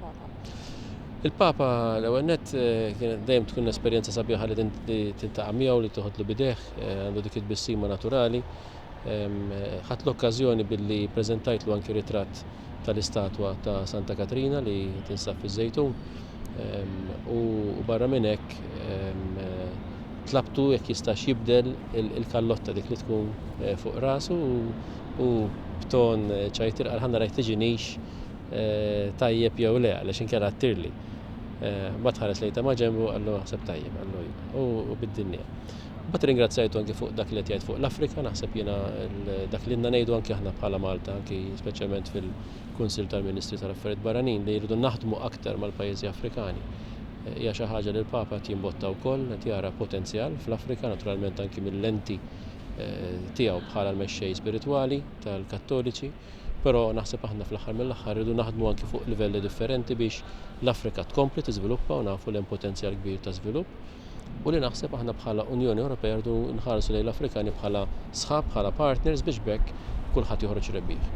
mal-Papa? Il-Papa l-ewwel nett kienet dejjem tkun esperjenza sabiħa li tiltaqa' miegħu, li toħodlu b'idejh, għandu dik it-tbissima naturali. Ħadt l-okkażjoni billi ppreżentajtlu anki ritratt tal-istatwa ta' Santa Katrina li tinsab fiż-Żejtun u barra minn hekk tlabtu jekk jistax jibdel il-kallotta dik li tkun fuq rasu u b'ton ċajtir qal ħa nara jekk tiġinix tajjeb jew le għaliex inkella ttirli. Mbagħad ħares lejn ta' maġenbu qallu naħseb tajjeb, qallu iva. U biddilniha. Mbagħad ringrazzjajtu anki fuq dak li qed jgħid fuq l-Afrika, naħseb jiena dak li ilna ngħidu anki aħna bħala Malta, anki speċjalment fil-Kunsill tal-Ministri tal-Affarijiet Barranin li jridu naħdmu aktar mal-pajjiżi Afrikani. Hija xi ħaġa li l-Papa qed jimbotta wkoll, qed jara potenzjal fl-Afrika, naturalment anki mil-lenti tiegħu bħala l-mexxej spiritwali tal-Kattoliċi, però naħseb aħna fl-aħħar mill-aħħar irridu naħdmu anki fuq livelli differenti biex l-Afrika tkompli tiżviluppa u nafu li hemm potenzjal kbir ta' żvilupp. u li naħseb aħna bħala Unjoni Ewropea rridu nħarsu lejn l-Afrikani bħala sħab, bħala partners biex b'hekk kulħadd joħroġ rebbieħ.